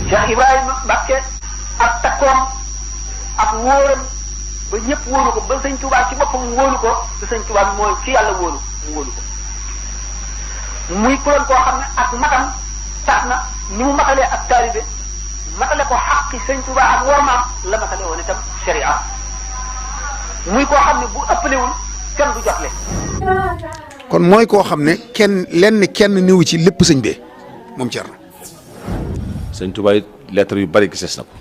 Cheikh Ibrahima Mbacke ak takkoom ak wóoram ba ñëpp wóolu ko ba sëñ Touba ci boppam wóolu ko te sëñ Touba mooy ci yàlla wóolu mu wóolu ko muy kuréel koo xam ne ak matam tax na ni mu matalee ak taalibe matale ko xaqi sëñ Touba ak wormaam la matale woon itam sharia muy koo xam ne bu ëppalewul kenn du jotle kon mooy koo xam ne kenn néew ci lépp sëñ bee moom Thierno. sëñ Touba it lettre yu bari gisees na ko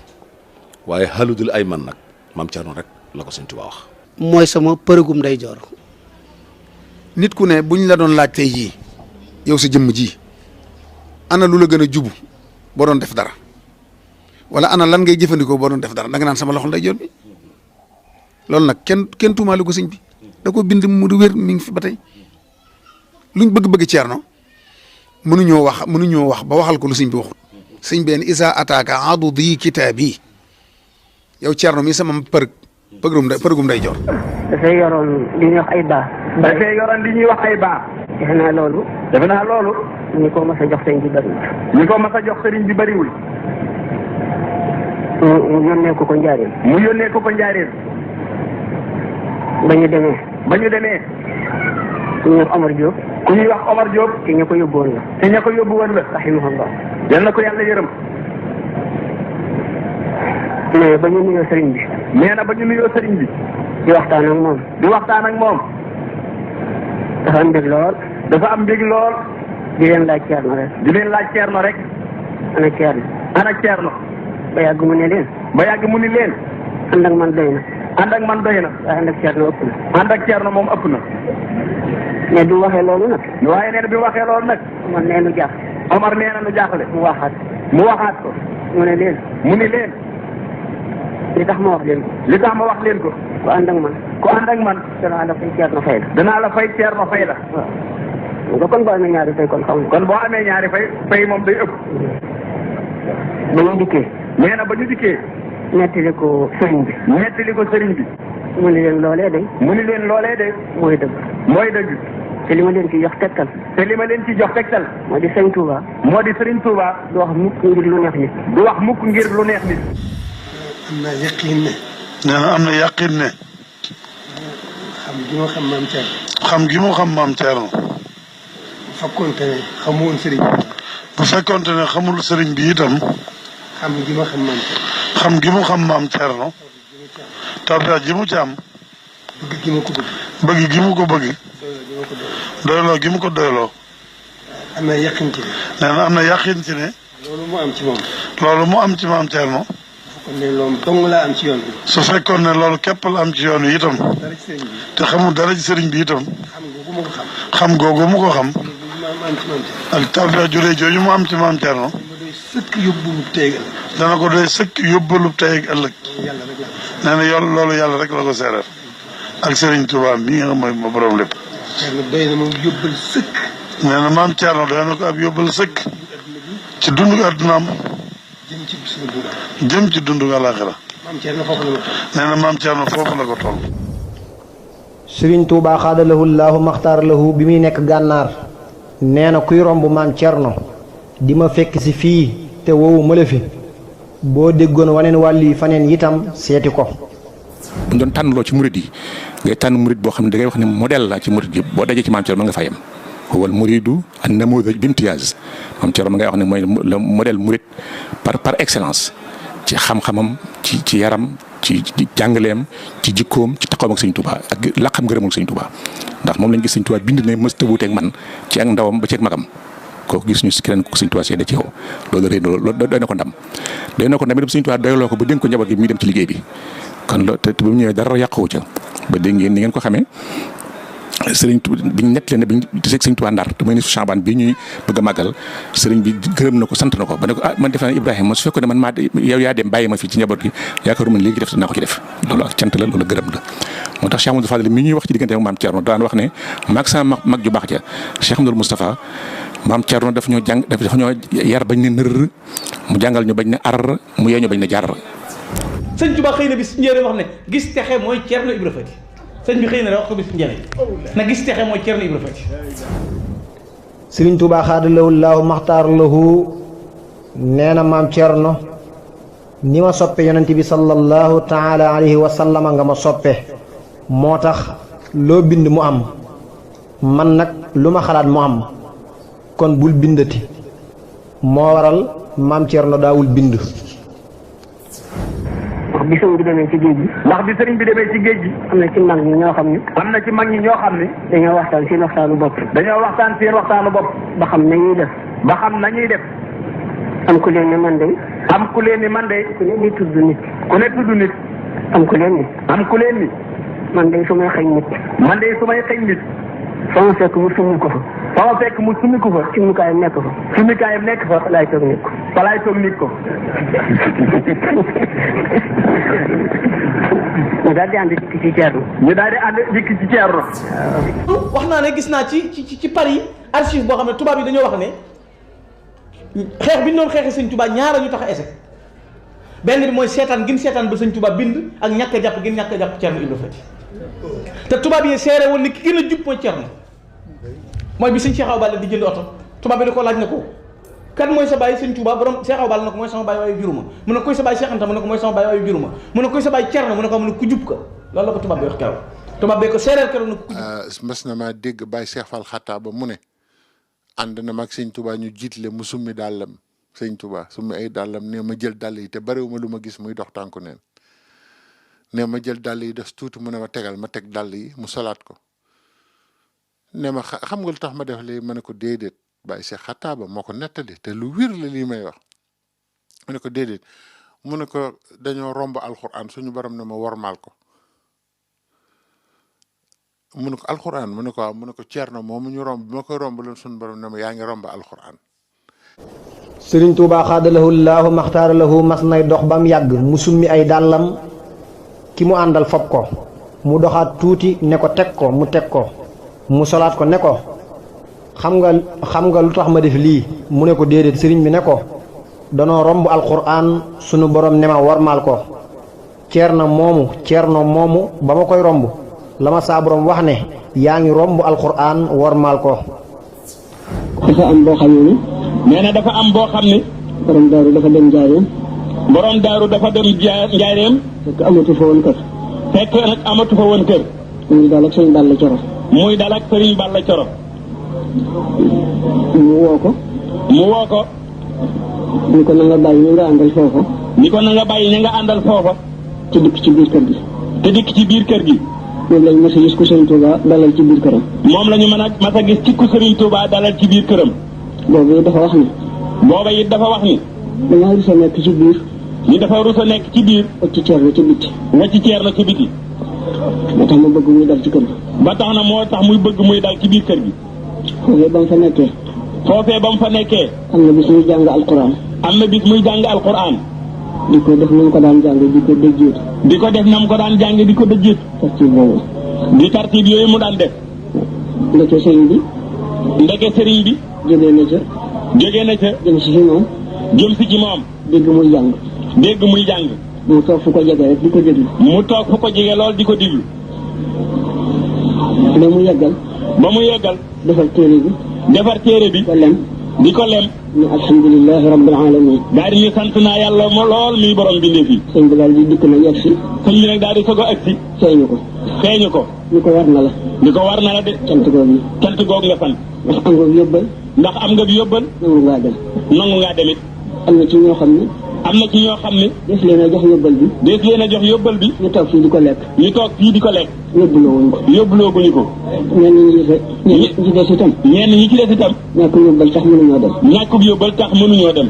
waaye xaludul ay man nag maam Thierno rek la ko sëñ Touba wax. mooy sama përëgum day joor. nit ku ne buñ la doon laaj tey jii yow sa jëmm ji ana lu la gën a jubu boo doon def dara wala ana lan ngay jëfandikoo boo doon def dara da nga naan sama loxo ndeyjoor bi loolu nag kenn tuumaale ko sëñ bi da ko bind mu wér mi ngi fi ba tey luñ bëgg Thierno mënuñoo wax ba waxal ko lu sëñ bi waxut sëñ benn isa ataaka adudi kitaabi yow Thierno mi sama përgum ndeyjoor. dafay yoroon li ñuy wax ay baax. defe naa loolu. ñi ko mas a jox sëriñ bi bariwul. mu yónnee ko njaareem. ba ñu demee. ku ñuy wax Omar Diop. te ña ko yóbbu woon la. rahimahullah. yal na ko yàlla yërëm. mais ba ñu nuyoo sëriñ bi. di waxtaan ak moom. dafa am mbég lool. di leen laaj Thierno rek. ana Thierno. ba yàgg mu ni leen. ànd ak man doy na. waaye ànd ak Thierno moom ëpp na. mais du waxee loolu nag. Omar nee nu jaaxle. mu waxaat ko. mu ni leen. li tax ma wax leen ko. ku ànd ak man. danaa la fay Thierno fay la. waaw. kon boo amee ñaari fay kon xam nga. kon boo amee ñaari fay moom day ëpp. ba ñu dikkee. nettali ko sëriñ bi. mu ni leen loolee de. mooy dëgg. te li ma leen ci jox tegtal. moo di sëriñ Touba. du wax mukk ngir lu neex nit. am na yaqin ne. am na yaqin ne. xam gi ma xam maam Thierno. xam gi mu xam maam Thierno. bu fekkoonte ne xamuwoon sëriñ bi. bu fekkoonte ne xamul sëriñ bi itam. xam gi ma xam maam Thierno. xam gi mu xam maam Thierno. tawfeex ji mu ci am. bëgg gi ma ko bëgg. bëgg gi mu ko bëgg. doyloo gi mu ko doyloo. am na yaqin ci ne. nee na am na yaqin ci ne. loolu mu am ci moom. loolu mu am ci maam Thierno. kon ne loolu dong laa am ci yoon bi. su fekkoon ne loolu képp la am ci yoon wi itam. dara ci sëriñ bi. te xamul dara ci sëriñ bi itam. xam googu mu ko xam. ak tawfeex ju rëy jooju mu am ci maam Thierno. dana ko doy sëkk yóbbalub tey ak ëllëg. nee na loolu yàlla rek la ko seeral. ak Serigne Touba mi nga xam mooy ma borom lépp. doy na moom yóbbal sëkk. nee na maam Thierno doy na ko ab yóbbal sëkk. ci dundu addunaam. jëm ci dundu àllaaxira. nee na maam Thierno foofu la ko toll. Serigne Touba xaadalahu llaahu maxtaar lahu bi muy nekk gànnaar nee na kuy romb maam Thierno di ma fekk si fii te wowu ma la fi boo déggoon waneen wàlli faneen itam seeti ko. bu ñu doon tànnloo ci murid yi ngay tànn murid boo xam ne da ngay wax ne modèle la ci murid yi boo dajee ci maam Thierno ma nga fa yem. wal muridu an namuudaj bimtiyaaz maam Thierno ma ngay wax ne mooy le modèle murid par excellence ci xam-xamam ci yaram ci jàngaleem ci jikkoom ci taxawam ak Sëñ Touba ak laqam ngërëmam ak Sëñ Touba ndax moom lañ gis Sëñ Touba bind ne mës ta wuuteeg man ci ak ndawam ba ci ak magam kooku gis ñu si keneen ko Sëñ Touba seede ci yow loolu rëy na loolu doy na ko ndam itam Sëñ Touba doyloo ko ba dénk ko njaboot gi muy dem ci liggéey bi kon loolu te bu mu ñëwee dara yàquwu ca ba dégg ngeen ni ngeen ko xamee sëriñ biñ nett leen ne biñ gisee Sëñ Touba Ndar te mooy ni su Chaban bi ñuy bëgg a màggal sëriñ bi gërëm na ko sant na ko ba ne ko man def naa Ibrahima su fekkoon ne man maa yow yaa dem bàyyi ma fii ci njaboot gi yaakaaruma léegi def naa ko ci def loolu ak cant la loolu gërëm la moo tax Cheikh Amadou Fadel mi ñuy wax ci diggante ak maam Thierno daan wax ne maag sama mag ju baax ja Cheikh Amadou Moustapha maam Thierno daf ñoo yar bañ ne nër mu jàngal ñu bañ ne ar mu yee ñu bañ ne jar. Sëñ Touba xëy na bis njëriñ wax ne gis texe mooy Thierno Ibra Fati sëñ bi xëy na wax ko bis njëriñ na gis texe mooy Thierno Ibra Fati. Serigne Touba xaadalahu llaahu maxtaar lahu nee na maam Cerno ni ma soppe yonent bi sallallahu taala alayhi wa sallama nga ma soppe moo tax loo bind mu am man nag lu ma xalaat mu am kon bul bindati moo waral maam Cerno daawul bind. bi sëriñ bi demee ci géej gi. ndax bi sëriñ bi demee ci géej gi. am na ci mag ñi ñoo xam ne. am na ci mag ñi ñoo xam ne. dañoo waxtaan seen waxtaanu bopp. dañoo waxtaan seen waxtaanu bopp. ba xam nañuy def. ba xam nañuy def. am ku leen ne man de. am ku leen ni man de. ku ne di tudd nit. ku ne tudd nit. am ku leen ni. am ku leen ni. man de su may xëy nit. man de su may xëy nit. fa ma fekk mu summi ko fa. fa ma fekk mu summi ko fa. summikaayam nekk fa. summikaayam nekk fa. fa laay toog nit ko. fa laay toog nit ko. ñu daal di ànd dikk ci Ceerno. ñu daal di ànd dikk ci Ceerno. wax naa ne gis naa ci Paris archive boo xam ne tubaab yi dañoo wax ne xeex bi ñu doon xeexee sëñ Tuubaa ñaara ñu tax a échec benn bi mooy seetaan gin seetaan ba sëñ Tuubaa bind ak ñàkk a jàpp gin ñàkk a jàpp Ceerno Ibra Fati te tubaab yi seere woon ni ki gën a jub mooy Ceerno mooy bi sëñ Cheikh Awa Balla di jënd oto tubaab bi da ko laaj na ko kan mooy sa bàyyi sëñ Tuubaa borom Cheikh Awa Balla na ko mooy sama bàyyi waayu juruma mu ne koy sa bàyyi Cheikh Anta mu ne ko mooy sama bàyyi waayu juruma mu ne koy sa bàyyi Ceerno mu ne ko mu ne ku jub ka loolu la ko tubaab bi wax keroog tubaab bee ko seereer keroog na ku jub. mas na maa dégg Baye Cheikh Fall Xataa ba mu ne ànd na mag sëñ Tuubaa ñu jiitle mu summi dàllam sëñ Tuubaa summi ay dàllam ne ma jël dàll yi te bariwuma lu ma gis muy dox tànku neen ne ma jël dàll yi des tuuti mu ne ma tegal ma teg dàll yi mu solaat ko ne ma xam nga lu tax ma def lii ma ne ko déedéet Baye Cheikh Xataa ba moo ko nettali te lu wér la lii may wax mu ne ko déedéet mu ne ko dañoo romb alxuraan suñu borom ne ma wormaal ko mu ne ko alxuraan mu ne ko waaw mu ne ko Ceerno moomu ñu romb bi ma koy romb loon suñu borom ne ma yaa ngi romb alxuraan. Sëriñ Tuubaa xaadalahu laahu maxtaara lahu mas nay dox ba mu yàgg mu summi ay dàllam ki mu àndal fob ko mu doxaat tuuti ne ko teg ko mu teg ko mu solaat ko ne ko xam nga lu tax ma def lii mu ne ko déedéet sëriñ bi ne ko danoo romb alxuraan sunu borom ne ma wormaal ko Ceerno moomu ba ma koy romb la ma saa borom wax ne yaa ngi romb alxuraan wormaal ko. dafa am boo xam ne. nee na dafa am boo xam ne. borom daaru dafa dem njaareem. borom daaru dafa dem njaareem. fekk amatu fa woon kër. fekk nag amatu fa woon kër. muy dal ak sëriñ Balla Coro. muy dal ak sëriñ Balla Coro. mu woo ko. ni ko na nga bàyyi ñi nga àndal foofa. ni ko na nga bàyyi ñi nga àndal foofa. te dikk ci biir kër gi. te dikk ci biir kër gi. moom lañ mas a gis ku sëriñ Touba dalal ci biir këram. moom la ñu mas a gis ci ku sëriñ Touba dalal ci biir këram. booba it dafa wax ni. dañoo rus a nekk ci biir. ni dafa rus a nekk ci biir. wacc Ceerno ci biti. wacc Ceerno ci biti. ba tax mu bëgg muy dal ci kër gi. ba tax na moo tax muy bëgg muy dal ci biir kër gi. foofee ba mu fa nekkee. am na bis muy jàng alquran. di ko def na mu ko daan jàng di ko dëjjeetu. di ko def na mu ko daan jàng di ko dëjjeetu. tartiib boobu. di tartiib yooyu mu daan def. ndeke sëriñ bi. jógee na ca. jëm si ci moom. dégg muy jàng. mu toog fu ko jege rek di ko déglu. lool di ko déglu. ba mu yeggal. defar téere bi. di ko lem. ni alhamdulilahi rabbil alamin. daal di ñu sant naa yàlla lool muy borom bi fi. sëñ bi daal di dikk nag yegg si. sëñ bi nag daal di soog a agsi. feeñu ko. ni ko war na la. de. cant googu nga sant. ndax am nga bi yóbbal. nangu ngaa dem it. am na ci ñoo xam ne. des leen a jox yóbbal bi. ñu toog fii di ko lekk. yóbbuloo guñu ko. ñenn ñi ci des itam. ñàkkub yóbbal tax mënuñoo dem.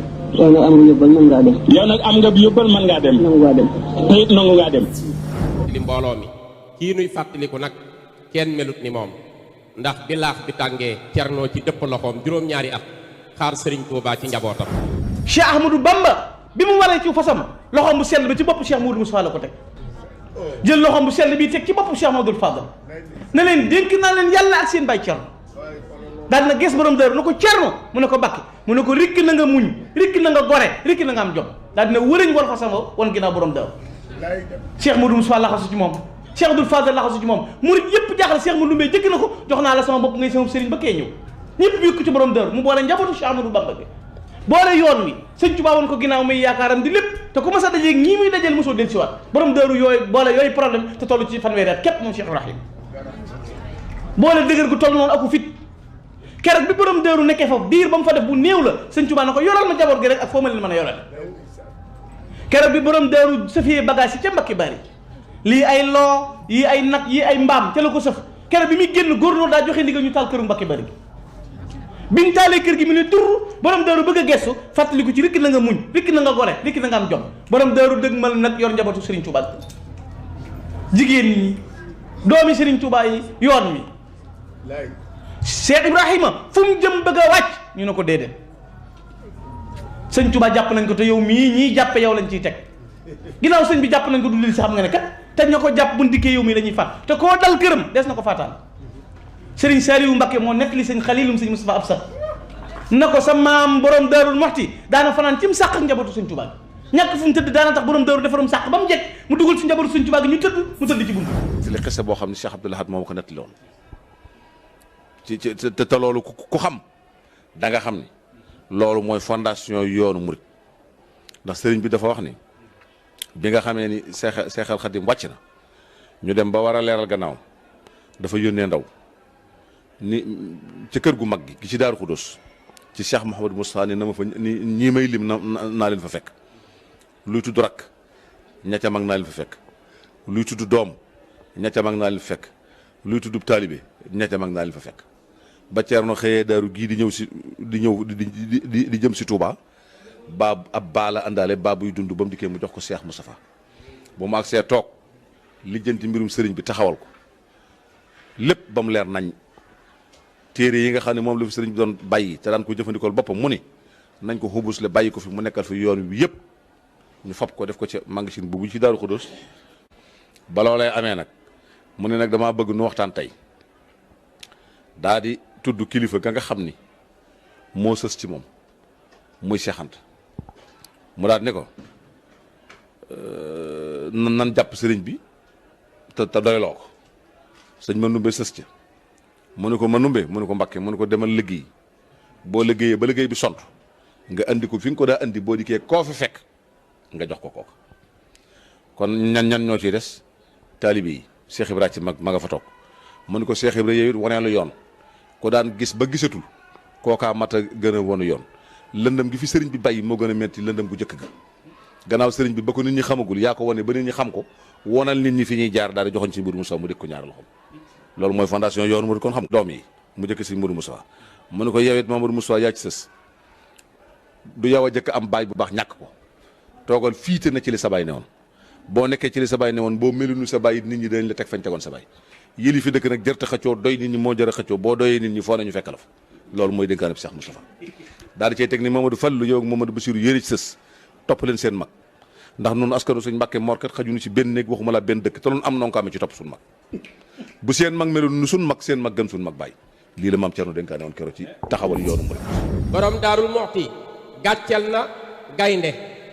yow nag am nga yóbbal mën ngaa dem. te it nangu ngaa dem. li mbooloo mi kii nuy fàttaliku nag kenn melut ni moom ndax bi laax bi tàngee Cerno ci dëpp loxoom juróom-ñaari at xaar Sëriñ Tuubaa ci njabootam. Cheikh Ahmadou Bamba bi mu waree ci fasam loxoom bu sell bi ci bopp Cheikh Mouhamadou Moustapha la ko teg jël loxoom bu sell bi teg ci bopp Cheikh Mouhamadoul Fadal ne leen dénk naa leen yàlla ak seen baay Cerno daal na gis borom dër na ko Cerno mu ne ko Bakki mu ne ko rikk na nga muñ rikk na nga gore rikk na nga am jom daal dina wërëñ war fasam wan ginnaaw borom dër Cheikh Mouhamadoul Moustapha laxasu ci moom Cheikh Abdoul Fadal laxasu ci moom murid yëpp jaaxle Cheikh Mouhamadoul Mbaye jëkk na ko jox naa la sama bopp ngay sama sëriñ ba kee ñëw ñëpp yëkk ci borom dër mu boole njabootu Cheikh Ahmadou Bamba bi boole yoon wi sëñ Tuubaa woon ko ginnaaw muy yaakaaram di lépp te ku mas a dajee ñii muy dajeel mosoo del si waat borom daaru yooyu boole yooyu problème te toll ci fanweeri at képp moom Cheikh Ibrahim boole dëgër gu toll noonu aku fit keroog bi borom daaru nekkee foofu diir ba mu fa def bu néew la sëñ Tuubaa na ko yoral ma jaboot gi rek ak foo ma leen mën a yoral keroog bi borom daaru sëfee bagage yi ca Mbàkke Bari lii ay loo yii ay nag yii ay mbaam ca la ko sëf keroog bi muy génn góornóor daa joxe ndigal ñu taal këru Mbàkke Bari gi biñ taalee kër gi mu ne tur borom daaru bëgg a gestu fàttaliku ci rikki na nga muñ rikki na nga gore rikki na nga am jom borom daaru dëgmal nag yor njabootu Serigne Touba jigéen ñi doomi Serigne Touba yi yoon wi Cheikh Ibrahima fu mu jëm bëgg a wàcc ñu ne ko déedéet sëñ Touba jàpp nañ ko te yow mii ñii jàppe yow lañ ciy teg ginnaaw sëñ bi jàpp nañ ko du lil si xam nga ne kat te ña ko jàpp bu ndikkee yow mii la ñuy faat te koo dal këram des na ko faataan Sëriñ Saliou Mbacké moo nekk li sëñ Xalilum sëñ Moustapha Absat na ko sa maam borom Daarul Muxti daana fanaan ci mu sàq ak njabootu sëñ Tuubaa gi ñàkk fu mu tëdd daana tax borom daaru defarum sàq ba mu jekk mu dugal ci njabootu sëñ Tuubaa gi ñu tëdd mu tëdd ci bunt ci li xese boo xam ne Cheikh Abdoul Ahad moo ko nettali woon ci te loolu ku xam da nga xam ni loolu mooy fondation yoonu murit ndax sëriñ bi dafa wax ni bi nga xamee ni Seexal Xadim wàcc na ñu dem ba war a leeral gannaaw dafa yónnee ndaw ni ci kër gu mag gi ci Daaru Xudus ci Cheikh Mouhamadou Moustapha ni na ma fa ni ñii may lim naa leen fa fekk luy tudd rakk ña mag naa leen fa fekk luy tudd doom ña mag naa leen fa fekk luy tudd taalibe ña mag naa leen fa fekk ba Ceerno xëyee daaru gii di ñëw di jëm si Touba baa ab baa la àndaale baa buy dund ba mu dikkee mu jox ko Cheikh Moustapha bu mu agsee toog lijjanti mbirum sëriñ bi taxawal ko lépp ba mu leer nañ téere yi nga xam ne moom la fi sëriñ bi doon bàyyi te daan ko jëfandikool boppam mu ni nañ ko xubus le bàyyi ko fi mu nekkal fi yoon wi yëpp ñu fab ko def ko ci magasin bu ci Daaru Xudus ba loolee amee nag mu ne nag damaa bëgg nu waxtaan tey daa di tudd kilifa ga nga xam ni moo sës ci moom muy Cheikh Anta mu daal ne ko nan jàpp sëriñ bi te doyloo ko sëñ ma numbe sës ca mu ne ko ma numbe mu ne ko Mbakke mu ne ko demal liggéey boo liggéeyee ba liggéey bi sont nga andi ko fi nga ko daa andi boo dikkee koo fi fekk nga jox ko kooka kon ñan ñoo ciy des taalibe yi Cheikh Ibra ci ma nga fa toog mu ne ko Cheikh Ibra yow it wanee la yoon ko daan gis ba gisatul kookaa mat a gën a wonu yoon lëndëm gi fi sëriñ bi bàyyi moo gën a metti lëndëm gu jëkk ga gannaaw sëriñ bi ba ko nit ñi xamagul yaa ko wane ba nit ñi xam ko wonal nit ñi fi ñuy jaar daal di joxoñ ci Mourou Moussa mu dégg ko ñaari loxoom loolu mooy fondation yoonu mu kon xam doom yi mu jëkk si Mourou Moussa mu ne ko yow it Mamadou Moussa yaa ci sës du yow a jëkk am baay bu baax ñàkk ko toogal fiite na ci li sa baay ne woon boo nekkee ci li sa baay ne woon boo melunu sa baay nit ñi dañ la teg fañ tegoon sa baay yëli fi dëkk nag jërte xëccoo doy nit ñi moo jër a xëccoo boo doyee nit ñi foo nañu fekk la fa loolu mooy dénkaane bi Cheikh Moustapha daal di cay teg ni Mamadou Fallou yow ak Mamadou Bassirou yéene ci sës topp leen seen mag ndax noonu askanu suñ Mbàkke Morkat xajuñu ci benn néeg waxuma la benn dëkk te loolu am noo ko amee ci topp suñ mag bu seen mag melul nu suñ mag seen mag gën suñ mag bàyyi lii la maam Cerno dénkaane woon keroog ci taxawal yoonu murid borom Daarul Muxti gàcceel na gaynde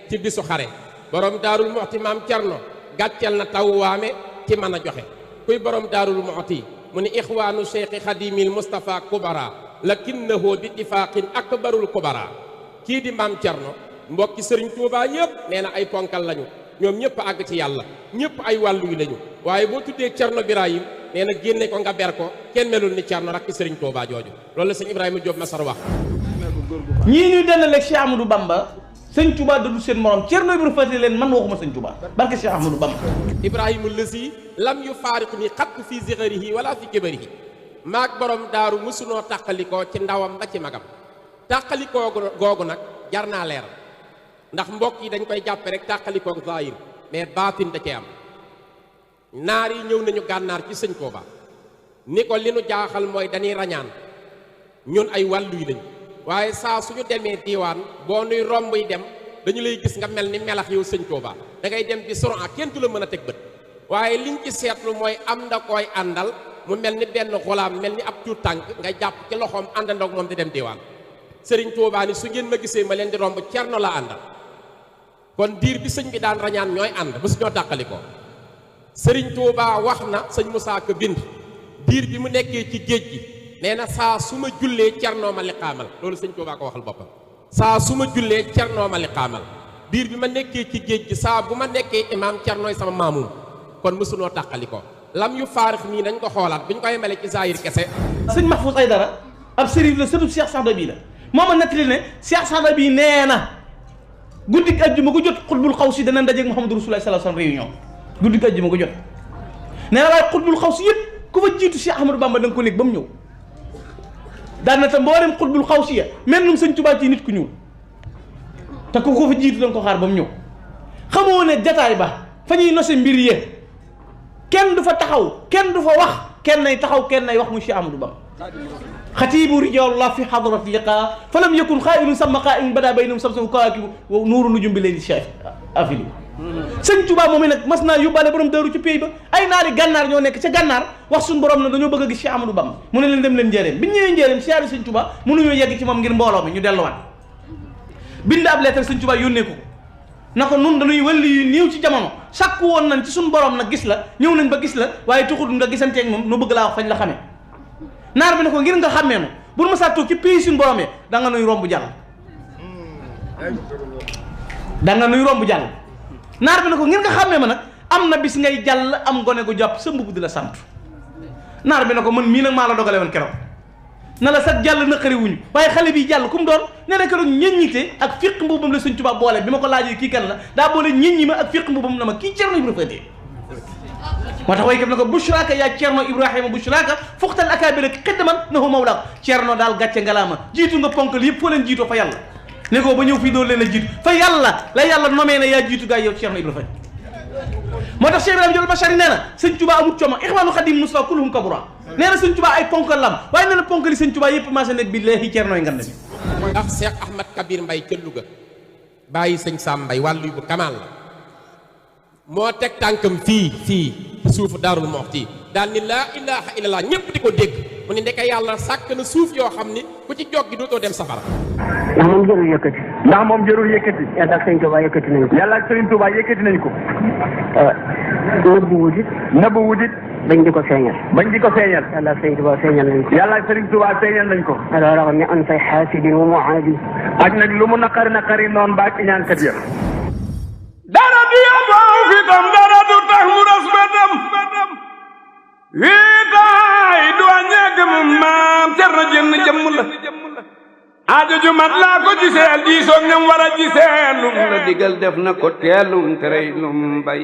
ci bisu xare borom Daarul Muxti maam Cerno gàcceel na taw waame ci mën a joxe kuy borom Daarul Muxti mu ni ixwaanu cheikhi xadimil Moustapha Kubara lakinnahu bi ittifaqin akbarul kubara kii di maam Cerno mbokki sëriñ Tuubaa ñëpp nee na ay ponkal lañu ñoom ñëpp àgg ci yàlla ñëpp ay wàllu yu lañu waaye boo tuddee Cerno Birahim nee na génne ko nga ber ko kenn melul ni Cerno rakki sëriñ Tuubaa jooju loolu la sëñ Ibrahima Diop Masar wax ñii ñuy dendaleeg Cheikh Amadou Bamba sëñ Tuubaa da du seen morom Cerno Ibrahima fàttali leen man waxuma sëñ Tuubaa barke Cheikh Amadou Bamba Ibrahima lësi lam yu faariq ni xatt fi zigarihi wala fi kibarihi maag borom daaru mësunoo tàqalikoo ci ndawam ba ci magam tàqalikoo googu nag jar naa leeral ndax mbokk yi dañ koy jàppe rek tàqalikoog zahir mais baatin da cee am naar yi ñëw nañu gànnaar ci sëñ Tuubaa ni ko li nu jaaxal mooy dañuy rañaan ñun ay wàllu yi lañ waaye saa suñu demee diiwaan boo nuy romb yi dem dañu lay gis nga mel ni melax yow sëñ Tuubaa da ngay dem di suran kenn du la mën a teg bët waaye liñ ci seetlu mooy am nda koy àndal mu mel ni benn xulaam mel ni ab tuut tànk nga jàpp ci loxoom àndandoog moom di dem diiwaan sëriñ Tuubaa ni su ngeen ma gisee ma leen di romb Cerno la àndal kon diir bi sëñ bi daan rañaan ñooy ànd ba su ñoo tàqali ko sëriñ Tuubaa wax na sëñ Musaa Ka bind diir bi mu nekkee ci géej gi nee na saa su ma jullee Cerno ma liqaamal loolu sëñ Tuubaa ko waxal boppam saa su ma jullee cernoo ma li xaamal biir bi ma nekkee ci géej gi saa bu ma nekkee imaam cernooy sama maamum kon mësunoo tàqali ko lam yu faarix nii dañ ko xoolaat bi ñu koy mele ci zaahir kese. sëñ Mahfouz Aydara ab sërif la sëtub Cheikh Saada bii la moo ma nettali ne Cheikh Saada bii nee na guddik ajjuma gu jot xutbul xaw si dana ndajeeg Muhammadu Rasulullah sallallahu alayhi wasallam réunion guddik ajjuma gu jot nee na waaye xutbul xaw si yëpp ku fa jiitu Cheikh Ahmadou Bamba da nga ko nekk ba mu ñëw daan na te mboolem xutbul xaw si ya mel num sëñ Tuubaa ci nit ku ñuul te ku ko fa jiitu da nga ko xaar ba mu ñëw xamoo ne jataay ba fa ñuy nose mbir yee kenn du fa taxaw kenn du fa wax kenn nay taxaw kenn nay wax mu Cheikh Ahmadou Bamba xatiibu rijaalullah fi hadrati liqa fa lam yakun xaa'ilun sama qaa'im bada baynahum samsun kawaakibu wa nuuru nujum bi layli cheikh afili sëñ Tuubaa moom nag mas naa yóbbaale borom daaru ci pays ba ay naari gànnaar ñoo nekk ca gànnaar wax suñu borom na dañoo bëgg a gis Cheikh Ahmadou Bamba mu ne leen dem leen njéeréem bi ñu ñëwee njéeréem siyaare sëñ Tuubaa mënuñoo yegg ci moom ngir mbooloo mi ñu delluwaat bind ab lettre sëñ Tuubaa yónnee ko na ko nun dañuy wëlli yu néew ci jamono sàkku woon nañ ci suñu borom nag gis la ñëw nañ ba gis la waaye tuxul nga gisanteeg moom nu bëgg laa wax fañ la xamee naar bi ne ko ngir nga xàmmee nu bu ma saa toog ci pays suñu borom yi da nga nuy romb jàll da nga nuy romb jàll naar bi ne ko ngir nga xàmmee ma nag am na bis ngay jàll am gone gu jàpp sa mbubb di la sant naar bi ne ko man mii nag maa la dogale woon keroog na la sat jàll naqari wuñu waaye xale bi jàll ku mu doon nee na keroog ñeññite ak fiq mbubam la Sëñ Tuubaa boole bi ma ko laajee kii kan la daa boole ñeññi ma ak fiq mbubam na ma kii Cerno Ibra Faty moo tax waykat na ko bushraka yaa Cerno Ibrahima bushraka fuxtal akabira xiddaman nahu mawlaak Cerno daal gàcce ngalaama jiitu nga ponkal yëpp foo leen jiitoo fa yàlla ne ko ba ñëw fii doo leen a jiitu fa yàlla la yàlla nomee ne yaa jiitu gaa yow Cerno Ibra Faty moo tax Cheikh Ibrahima Jol Bachari nee na Sëñ Tuubaa amut coomo ixwaanu xadim Mustafa kulluhum kabura nee na Sëñ Tuubaa ay ponkal lam waaye nee na ponkali Sëñ Tuubaa yëpp maase ne bi léegi Cerno nga ne ndax Cheikh Ahmad Kabir Mbay ca Louga bàyyi sëñ Sam Mbay wàllu bu kamal la moo teg tànkam fii suufu Daarul Muxti daal ni laa ilaha illallah ñëpp di ko dégg mu ne ndeke yàlla sàkk na suuf yoo xam ni ku ci joggi dootoo dem safara ndax moom jërul yëkkati ndax moom jërul yëkkati yàlla ak Sëñ Tuubaa yëkkati nañ ko yàlla ak Sëñ Tuubaa yëkkati nañ ko nëbbu wutit bañ di ko feeñal yàlla ak Sëñ Tuubaa feeñal nañ ko yàlla ak Sëñ Tuubaa feeñal nañ ko ala raxmi an fay xaasidin wa muaadi ak nag lu mu naqari noonu baak iñaankat ya dara du yaboo fitam dara du tax mu ras bëtam wiitaay du wàññeek mu maam Cerno jënn jëmm la aajo ju mat laa ko giseel diisoog ñam war a giseel lum la digal def na ko teelum terey lum bay